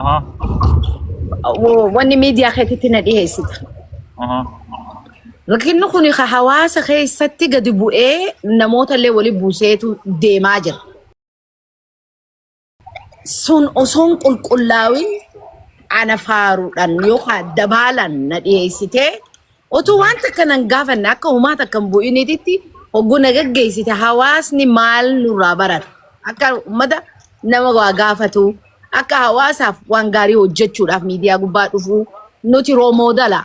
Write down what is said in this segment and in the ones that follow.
Aha. Wanni miidiyaa keetitti na dhiheessita. Aha. Rakkinni kun ka hawaasa keessatti gadi bu'ee namoota illee wali buuseetu deemaa jira. Sun osoon qulqullaawin ana faaruudhaan yookaan dabaalaan na dhiyeessitee otuu waan takka nan gaafanne akka homaa takka hin bu'iniititti hogguu na gaggeessite hawaasni maal nurraa barata? Akka uummata nama waa gaafatu, akka hawaasaaf waan gaarii hojjechuudhaaf miidiyaa gubbaa dhufuu nuti roomoodala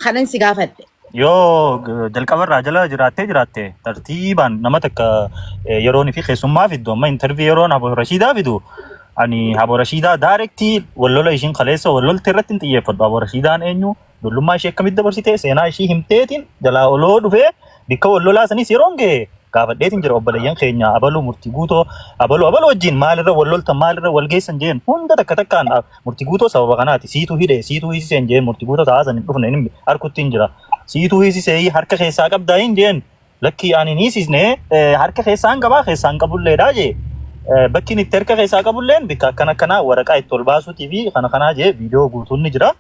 kanan si gaafadhe. Yoo jalqaba irraa jala jiraattee jiraatte tartiibaan nama takka yeroon fi keessummaa fiddu amma intarvii yeroon Abo Rashiidaa fidu ani Abo Rashiidaa daarektii wallola ishiin kaleessa wallolte irratti hin xiyyeeffadhu. Abo Rashiidaan eenyu dullummaa ishee akkamitti dabarsite seenaa ishii himteetiin jalaa oloo dhufee bikka wallolaa sanis yeroon ga'e gaafadheetiin jira obboleeyyan keenya abaluu murtii guutoo abaluu abaluu wajjin maalirra wal loltan maalirra wal geessan jeen hunda takka takkaan murtii guutoo sababa kanaati siituu hidhe siituu hiisiseen jeen murtii guutoo ta'aa san hin dhufne inni harkutti hin jira siituu hiisisee harka keessaa qabdaa hin jeen lakkii ani hin hiisisne harka keessaa hin qabaa keessaa hin qabulleedha jee bakki inni itti harka keessaa qabulleen bikka akkana akkanaa waraqaa itti ol baasuutii fi kana kanaa jee viidiyoo guutuun ni jira.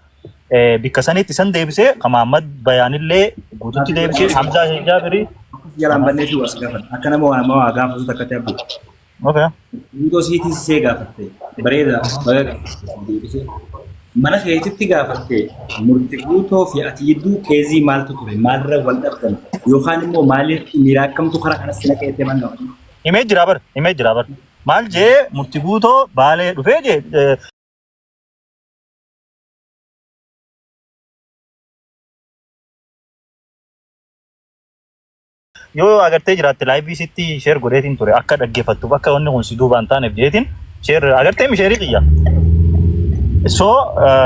Bikka sanitti san deebisee ka Mahammad Bayaanillee guututti deebisee Hamzaa Jaabirii. Jalaan bannee fi was gaafadha. Akka nama waa nama waa gaafatu takkatti abbu. Okay. Guutoo siitii sisee gaafatte. Bareeda baga gaafatte deebisee. Mana keetitti gaafatte murti guutoo fi ati gidduu keezii maaltu ture? Maalirra wal dhabdan? Yookaan immoo maaliif miira akkamtu karaa kanas si naqee jettee maal gaafatte? Himee jira bar himee jira bar. Maal jee murti guutoo baalee dhufee jee yoo agartee jiraatte laayivii sitti sheer godheetiin ture akka dhaggeeffattuuf akka wanni kun si duubaan taaneef jeetiin sheer agartee misheerii kiyya. So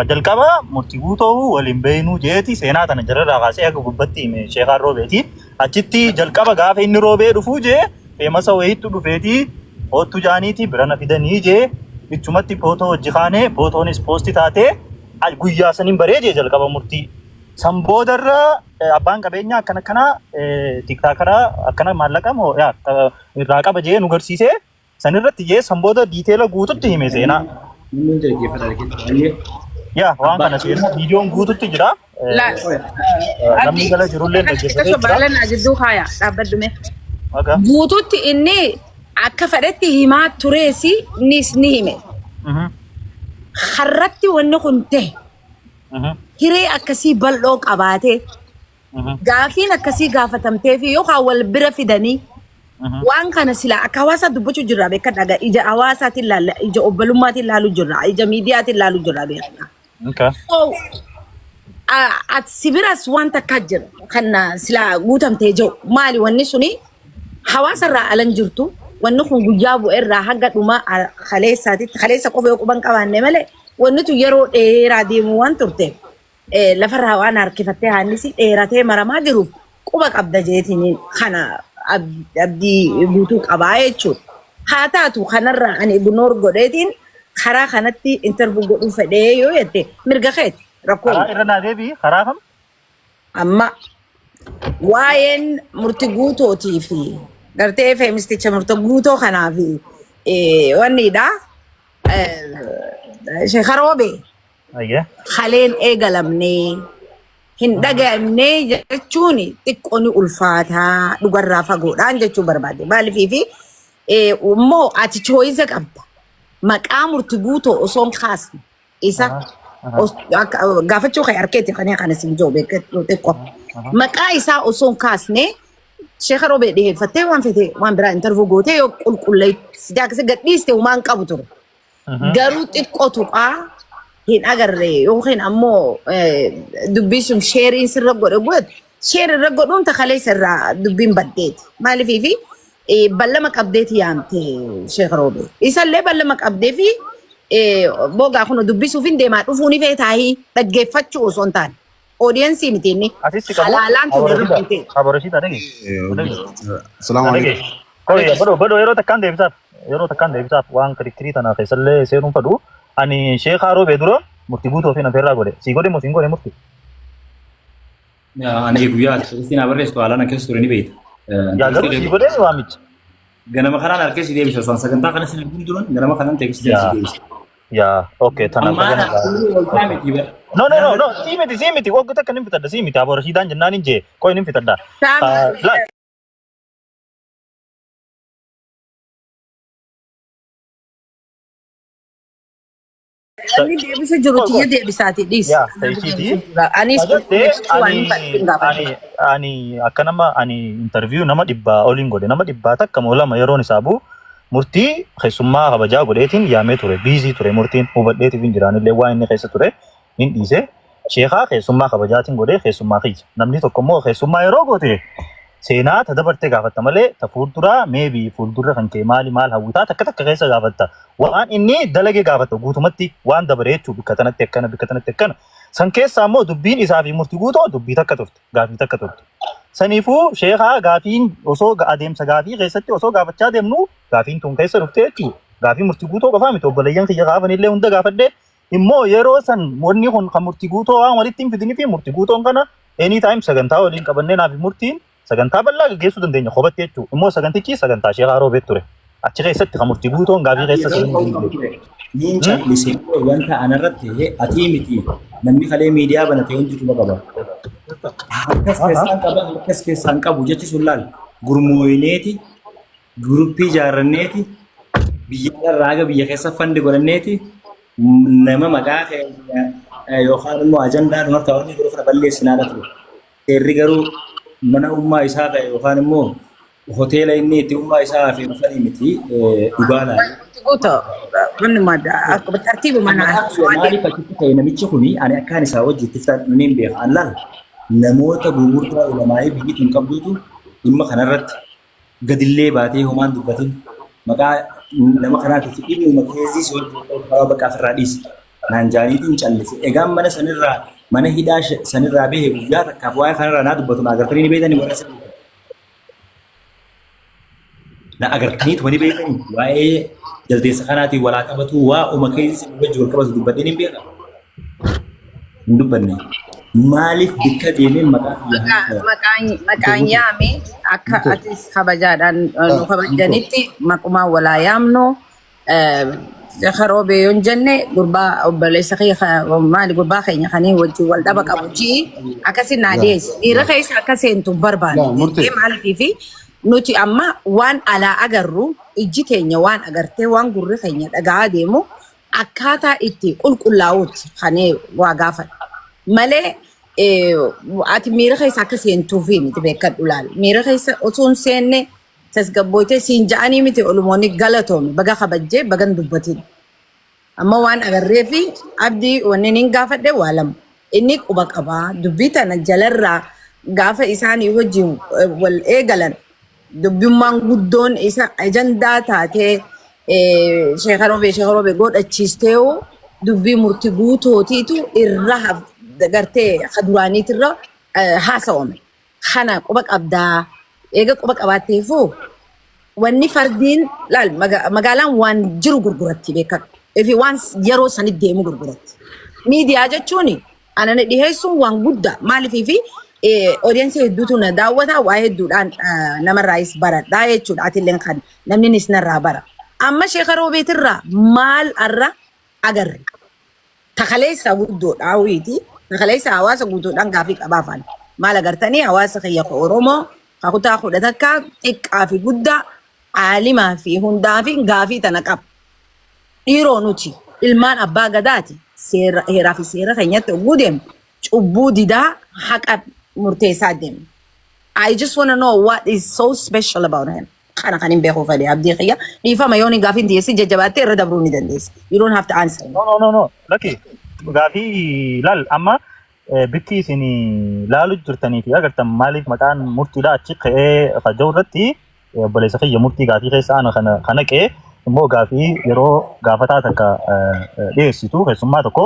jalqaba murtii guutoo waliin beeynuu jeeti seenaa tana jararraa kaasee akka gubbatti hime sheekaan roobeeti. Achitti jalqaba gaafa inni roobee dhufuu jee feemasa wayiitu dhufeeti hoottu jaaniiti bira na fidanii jee ichumatti footoo hojii kaanee footoonis poosti taatee guyyaa saniin baree jee jalqaba murtii. San boodarra abbaan qabeenyaa akkana akkanaa tiktaakaraa akkana maallaqa moo yaa irraa qaba jee nu garsiisee sanirratti jee san booda diiteela guututti hime seenaa. Namni hundi dhaggeeffata argite. Baay'ee. Yaa waan kana seenaa viidiyoon guututti jira. Laal. Namni Abdi, jala jirullee akkana dhaggeeffatee xiqqasho jira. baala naa jidduu kaaya dhaabbadhu mee. Okay. Guututti inni akka fedhetti himaa tureesi nis ni hime. Har'atti wanni kun ta'e hiree akkasii bal'oo qabaatee gaafiin akkasii gaafatamtee fi yookaan wal bira fidanii waan kana silaa akka hawaasaa dubbachuu jirra beekadha gaa ija hawaasaatiin laalla ija obbolummaatiin laaluu jirra ija miidiyaatiin laaluu jirra beekadha. Okay. So ati si biras waan takkaa jira kan silaa guutamtee jiru maali wanni suni hawaasarraa alan jirtu wanni kun guyyaa bu'eerraa haga dhuma kaleessaatitti kaleessa qofa yoo quban qabaanne malee wanni tun yeroo dheeraa deemuu waan turteef lafarraa waan harkifattee haannisi dheeratee maramaa jiruuf quba qabda jeetiin kana abdii guutuu qabaa jechuudha. Haa taatu kanarraa ani ignoor godheetiin karaa kanatti interview godhuu fedhee yoo jette mirga keeti rakkoo Karaa irra naa deebi'i karaa kam? Amma waa'een murti guutootii fi gartee feemisticha murti guutoo kanaa fi wanniidha. Sheekh Roobee Ayyee. kaleen eegalamnee hin dhaga'amnee jechuun xiqqoo ni ulfaataa dhugarraa fagoodhaan jechuu barbaade. Maaliifii fi immoo ati chooyisa qabda. Maqaa murti guutoo osoo hin kaasne isa gaafachuu kee harkeetti kan kana siin jiru beekadhu xiqqoo. Maqaa isaa osoo hin kaasne Sheekh Roobee dhiyeeffattee waan fete waan biraa interview gootee yoo qulqulleessitee akkasii gadhiiste humaan qabu ture. Garuu xiqqoo tuqaa hin agarre yookiin ammoo dubbii sun sheeriin sirra godhe godhe sheer irra godhuun takaleessa irraa dubbiin baddeeti. Maaliifii fi ballama qabdeeti yaamte Sheekh Roobee. Isallee ballama qabdee fi boogaa kun dubbisuuf hin deemaa dhufuu ni feetaahii dhaggeeffachuu osoo hin taane. Oodiyensii miti inni. Asitti qabu. Halaalaan tun irra buutee. Aborosiidha dhage. Salaamu Dhage. alaikum. Koyi badoo badoo yeroo takkaan deebisaaf yeroo takkaan deebisaaf waan kirikkirii tana keessallee seenuun fedhu ani sheekaa roobee dura murtii guutuu fi nafeerraa godhe sii godhe moo siin godhe murtii. Ani guyyaa tekstii naa barreessitu haalaan akkas ture ni beekta. Yaa garuu sii godhe waamicha. Ganama kanaan harkee si deebisa osoo sagantaa kana sin arguun duran ganama kanaan tekstii si deebisa. Yaa, okay, tana Ammaan bagana. kun waltaa miti bara. No, no, no, no, sii miti, sii miti. Wagga takka nin fitadha, sii miti. Aboo Rashiidaan jennaan hin jee. Qoy nin fitadha. Saami Laal. Wanni deebisa jiru Qoy, tiyya qoy. deebisaati dhiis. Yaa, Anatu ta'isiiti. deebisa jira. Anis Agartee qulqulleeffachuu waan ani hin fadhisin gaafadhe. ani ani akka nama ani interview nama 100 oliin godhe, nama 101 moo 2 yeroon isaa bu'u murtii keessummaa kabajaa godheetiin yaamee ture. Biizii ture murtiin, hubadheetiif hin jiraanillee waan inni keessa ture hin dhiise. Sheekaa keessummaa kabajaatiin godhee keessummaa kiyya. Namni tokko immoo keessummaa yeroo goote seenaa ta dabarte gaafatta malee ta fuulduraa, maybe fuuldurra kan kee maali, maal hawwitaa, takka takka keessa gaafatta. Waan inni dalage gaafatta guutumatti waan dabare jechuu, bikka tanatti akkana, bikka tanatti akkana. San keessaa immoo dubbiin isaa fi murtii guutoo dubbii takka turte, gaafii takka turte. Saniifuu sheekaa gaafiin osoo adeemsa gaafii keessatti osoo gaafachaa deemnu gaafiin tun keessa dhufte jechuu. Gaafii murtii guutoo qofaa miti, obboleeyyan kiyya gaafanillee hunda gaafadhe. Immoo yeroo san wanni kun kan murtii guutoo waan walitti hin fidinii fi murtii guutoon kana anytime sagantaa waliin qabannee naaf murtiin sagantaa bal'aa gaggeessuu dandeenya kophatti jechuudha. Immoo sagantichi sagantaa Sheekh Roobeet ture. Achi keessatti kan murtii guutoon gaafii keessa Yeroo ta'uu qabu ture. Niin callisee wanta anarratti ta'e atii miti, namni kalee miidiyaa banate hundi quba qaba. Harkas keessaan qaba, harkas keessaan qabu jechi sun laal gurmooyineeti, guruppii ijaarranneeti, biyya irraa haga biyya keessa fandi godhanneeti, nama maqaa keenya yookaan immoo ajandaa nu harkaa wanni yeroo kana balleessinaadha ture. Seerri garuu mana ummaa isaa ta'e yookaan immoo hoteela inni itti ummaa isaa hafe dhufanii miti dhugaa laala. Guuto wanni madda akkuma tartiiba manaa. Maqaa kiyya maaliif achitti ta'e namichi kuni? Ani akkaan isaa wajji itti fudhadhu ni beeka. An laal namoota gurguddaa ulamaa'ii biyyi tun qabdutu dhimma kanarratti gadillee baatee homaan dubbatin, maqaa nama kanaatiif dhimma keezii si wajjin qabu karaa bakka ofirraa dhiisi. Naan jaaniitiin callise. Egaan mana sanirraa, mana hidhaa sanirraa bahe guyyaa takkaaf waa'ee kanarraa naa dubbatu na agartanii ni beektanii warra sirrii. Na agartaniitu ni beektanii waa'ee jaldeessa kanaatiin walaa qabatu waa uma keessa wajji wal qabatu dubbadheen hin beekaa. Hin dubbanne. Maaliif bikka deemee maqaa kiyya haasaya? Maqaan yaame akka atis kabajaadhaan nu kabajanitti maqumaan walaa yaamnu. Roobee yoon jenne gurbaa obboleessa kee maali, gurbaa keenya kanii wajjin wal dhaba qabu jii akkasi naa dhiyeessi. Dhiira keessa akka seentu hin barbaanne. Yaa, murtee. Maaliifii fi nuti amma waan alaa agarru, ijji teenya waan agartee, waan gurri keenya dhaga'aa deemu akkaataa itti qulqullaa'uutti kan waa gaafadha. Malee ati miira keessa akka seentuufi miti, beekadhu laal. Miira keessa osoo hin seenne tasgabbooytee siin ja'anii miti, olumoonni galatoome, baga kabajjee baga hin dubbatin. Amma waan agarree fi abdii wanni hin gaafadhe waa lama. Inni quba qabaa dubbii tana jalarraa gaafa isaanii wajjin wal eegalan, dubbummaan guddoon isa ajandaa taatee Sheeka Roobee, Sheeka Roobee godhachiistee dubbii murtii guutootiitu irra gartee ka duraaniitirra haasawame. Kana quba qabdaa, eega quba qabaatteefuu wanni fardiin laal magaalaan waan jiru gurguratti beekadhu. Ifi waan yeroo sanitti deemu gurguratti. Miidiyaa jechuun anana dhiheessuun waan guddaa, maaliifii fi audience hedduutu na daawwata, waa hedduudhaan namarraayis baradhaa jechuudha. Atilleen kan namni narraa bara. Amma Sheeka Roobeetirraa maal arra agarre? Takaleessa guddoodha hawwiiti. Takaleessa hawaasa guutuudhaan gaafii qabaafan. Maal agartanii hawaasa kiyya ka Oromoo ka kutaa 11 xiqqaa fi guddaa, caalimaa fi hundaa fi gaafii tana qaba. Dhiiroo, nuti ilmaan abbaa gadaati. Seera, heeraa fi seera keenyatti ogguu deemnu cubbuu didaa haqa murteessaa deemna. I just wanna know what is so special about him. Kana kan hin beekuu fedhe abdii kiyya. Dhiifama, yoon gaafiin dhiyeessi jajjabaattee irra dabruu ni dandeessa. You don't have to answer me. No, no, no, no. Lakki, gaafii laal amma bikki isin laalu jirtanii fi agartan maaliif maqaan murtiidha achi ka'ee kaja'u irratti obboleessa kiyya murtii gaafii keessa ana kana kana qe'ee immoo gaafii yeroo gaafataa takka dhiyeessitu keessummaa tokko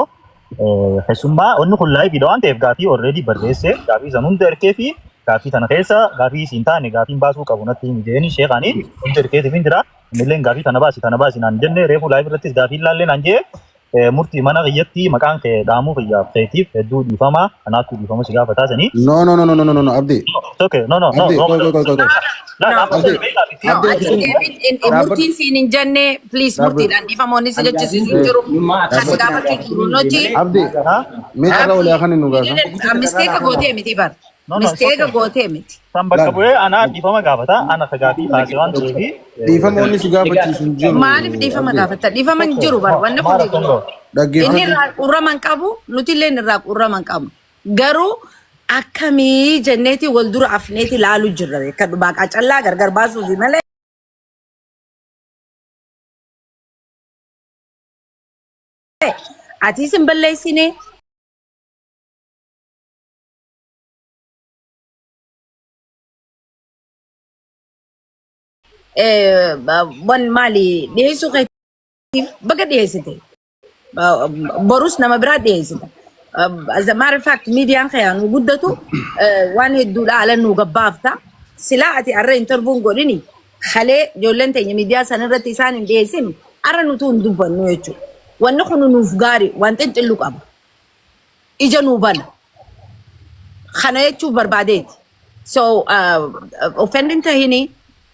keessummaa wanni kun liveiidha waan ta'eef gaafii already barreesse, gaafii san hunda erkee fi gaafii tana keessa gaafii isiin taane gaafiin baasuu qabu natti himi jeeni sheekaanii hunda erkeetiif hin jira. Innilleen gaafii tana baasi, tana baasi naan jenne. Reefu live irrattis gaafii ilaallee naan jee. Murtii mana kiyyatti maqaan kee dhaamuu kiyyaaf keetiif hedduu dhiifama. Kanaafuu dhiifama si gaafataa sanii. No, no, no, no, no, no, no, Abdi. It's okay. No, no, no. Abdi, No. qoy, qoy, qoy, qoy, qoy. La, No. dhaamuu Abdi, sana beekaa miti. No, Abdi, ati akkasiin murtiin siin hin jenne, please, Dhaabbadhu. murtiidhaan dhiifamoonni si jechisiisu hin jiru. Kasi gaafachuu jiru nuti. Abdi, Ha? mee carraa walii haa kennu gaasa. Mistake gootee miti bar. No, no, it's Mistake okay. gootee miti. San bakka Laal. bu'ee anaa dhiifama gaafata. Ana ka gaafii kaase waan ta'eef. Dhiifama wanni si gaafachiisu hin jiru. Maaliif dhiifama Abdi. gaafatta? Dhiifama hin jiru bar. Wanni Maal kun akkan godhu? inni Dhaggeeffadhu. irraa qurrama hin qabu, nuti illee irraa qurrama hin qabnu. Garuu akkamii jenneeti wal dura afneeti laalu jirra. Akka dhubaa qacallaa gargar baasuufi malee. Atis hin balleessine. Wan maali dhiyeessuu keetiif baga dhiyeessite. Borus nama biraa dhiyeessita. As a matter of fact, miidiyaan kee nu guddatu waan hedduudha ala nu gabbaafta. Silaa ati arra interview n godhini kalee ijoolleen teenya miidiyaa san irratti isaan hin dhiyeessin arra nutu hin dubbannu jechuudha. Wanni kun nuuf gaari waan xinxillu qaba. Ija nuu bana. Kana jechuun barbaadeeti. So offending tahini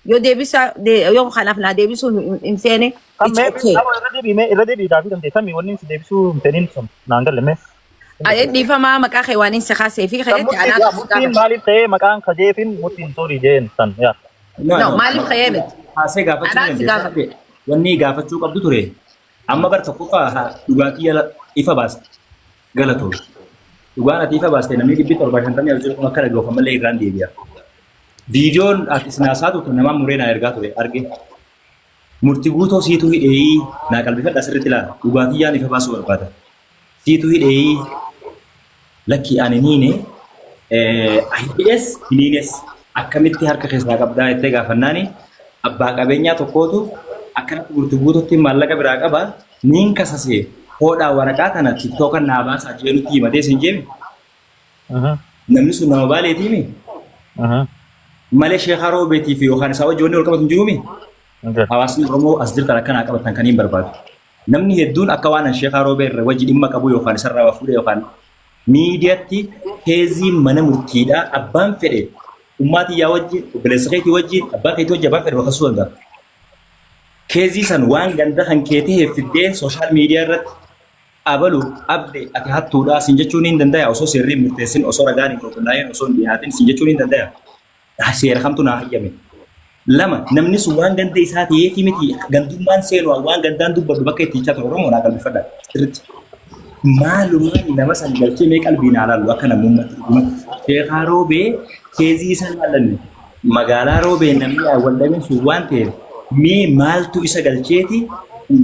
yoo deebisa yoo kanaaf naa deebisuu hin feene, Kan it's mee okay. Abo irra deebii, mee irra deebii gaafii dandee tamii wanni si deebisuu hin fedhin sun naan galle mee. Ayee, dhiifamaa maqaa kee waan hin si kaasee fi Kan kayetti murtiin anaatu yaa si murtiin gaafata. maaliif ta'ee maqaan kajeefin murtiin soorii jeen san yaa. No, maaliif ka'ee miti? Haasee gaafachuu Anaan si dandeessa. gaafata. Wanni gaafachuu qabdu ture. Amma bar tokkoffaa dhugaatii yala ifa baaste. Galatoo. Dhugaan ati ifa baaste namni 750 as jiru kun akka dhaga'uuf ammallee irraan deebi'a. Viidiyoon ati sinaasaa turte namaa muree naa ergaa ture arge. Murtii guutoo siitu hidheeyii naa qalbifadha sirriitti ilaala. Dhugaatii yaan ifa baasuu barbaada. Siitu hidheeyii lakki ani niine hidhes hiniines akkamitti harka keessaa qabdaa jettee gaafannaani abbaa qabeenyaa tokkootu akkanatti murtii guutuutti maallaqa biraa qaba niin kasasee hodhaa waraqaa tana tiktookan naa baasaa jeenutti himatee sin jeemi. Namni sun nama baaleetiimi malee sheekaa roobeetii fi yookaan isaa wajji wanni wal qabatu hin jiruumi. Hawaasni Oromoo as jirtan akkanaa qabatan kan hin barbaadu. Namni hedduun akka waan an sheekaa roobee irra wajji dhimma qabu yookaan isarraa waa fuudhe yookaan miidiyaatti case mana murtiidhaa abbaan fedhe ummaa tiyyaa wajjin, obboleessa keetii wajjin, abbaa keetii wajjin abbaan fedhe bakasuu danda'a. Case san waan ganda kan kee ta'e fiddee social media irratti abalu abde ati hattuudhaa sin jechuun hin danda'a osoo seerri hin murteessin, osoo ragaan hin qulqullaa'in, osoo hin dhiyaatin sin jechuun hin danda'a. Seera kamtu naa hayyame? Lama, namni sun waan ganda isaa ta'eefi miti gandummaan seenu waan gandaan dubbadhu bakka itti hiikaa ture Oromoo naa qalbifadha sirriitti. Maalumaan nama san galchee mee qalbii naa laallu akka namummaatti dhugumatti. Sheekaa Roobee case isa laallanne magaalaa Roobee namni wal dhabeen sun waan ta'eef mee maaltu isa galcheeti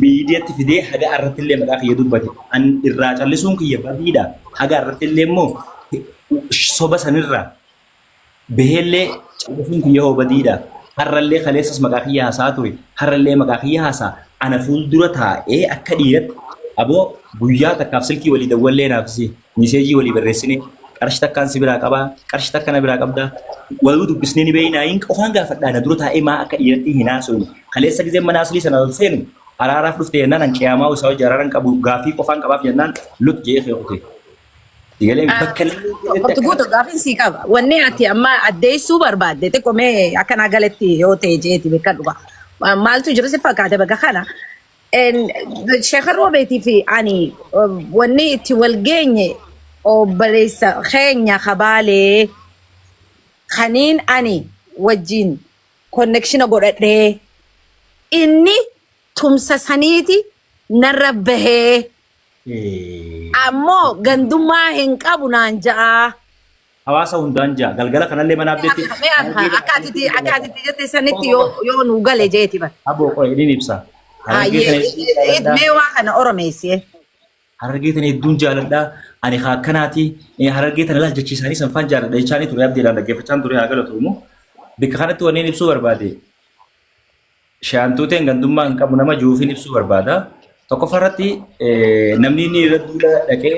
miidiyaatti fidee haga irratti illee maqaa kiyya dubbate. An irraa callisuun kiyya badiidha. Haga irratti illee immoo soba sanirraa baheellee callisuun kiyya hoo badiidha. Har'allee kaleessas maqaa kiyya haasaa ture. Har'allee maqaa kiyya haasaa. Ana fuuldura taa'ee akka dhiiratti aboo guyyaa takkaaf silkii walii dawwallee naafisi message walii barreessine qarshii takkaan si biraa qabaa qarshii takka na biraa qabdaa waluu dubbisnee ni beeynaa hin qofaan gaafadhaa na dura taa'ee maa akka dhiiratti hin haasofne kaleessa gizeen mana aslii sana ol seenu araaraaf dhufte jennaan an qiyaamaa isaa hojii araaraan qabu gaafii qofaan qabaaf jennaan lut jee kee kute. Sigalee bakka namni jiretti Murti guutuu gaafiin sii qaba. Wanni ati amma addeessuu barbaadde xiqqoo mee akkanaa galatti yoo ta'e jeeti beekan dhuga. Maaltu jira si fakkaate bakka kana? Sheekha Roobeetii fi ani wanni itti wal geenye obboleessa keenya kabaalee kaniin ani wajjin connection godhadhee inni tumsa saniiti narra bahee ammoo gandummaa hin qabu naan ja'a. Hawaasa hundaan ja'a galgala kanallee mana abdeetti. Akka atitti jette sanitti yoo nu gale jeeti bara. Aboo qoy inni ibsa. Harargee tana hedduun jaaladha. Mee waa kana oromeessi. Harargee tana hedduun jaaladha. Ani haa akkanaati. Harargee tana laal jechiisanii san faan jaaladha jechaanii ture abdeedhaan dhaggeeffachaan ture haa galatu immoo. Bakka kanatti wanneen ibsuu barbaade. Shaantuuteen gandummaa hin qabu nama juufiin ibsuu barbaada. Tokkoffaa irratti namni inni irra duula dhaqee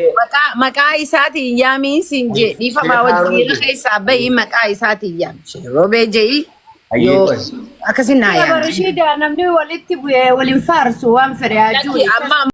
Maqaa isaatiin yaamiin siin jee dhiifamaa wajjin keessaa bahii maqaa isaatiin yaami. Roobee je'i Ayyee yoo qoy. akkasin naa yaami. Barashiida namni walitti bu'ee waliin faarsu waan fedhe haa jiru. Amma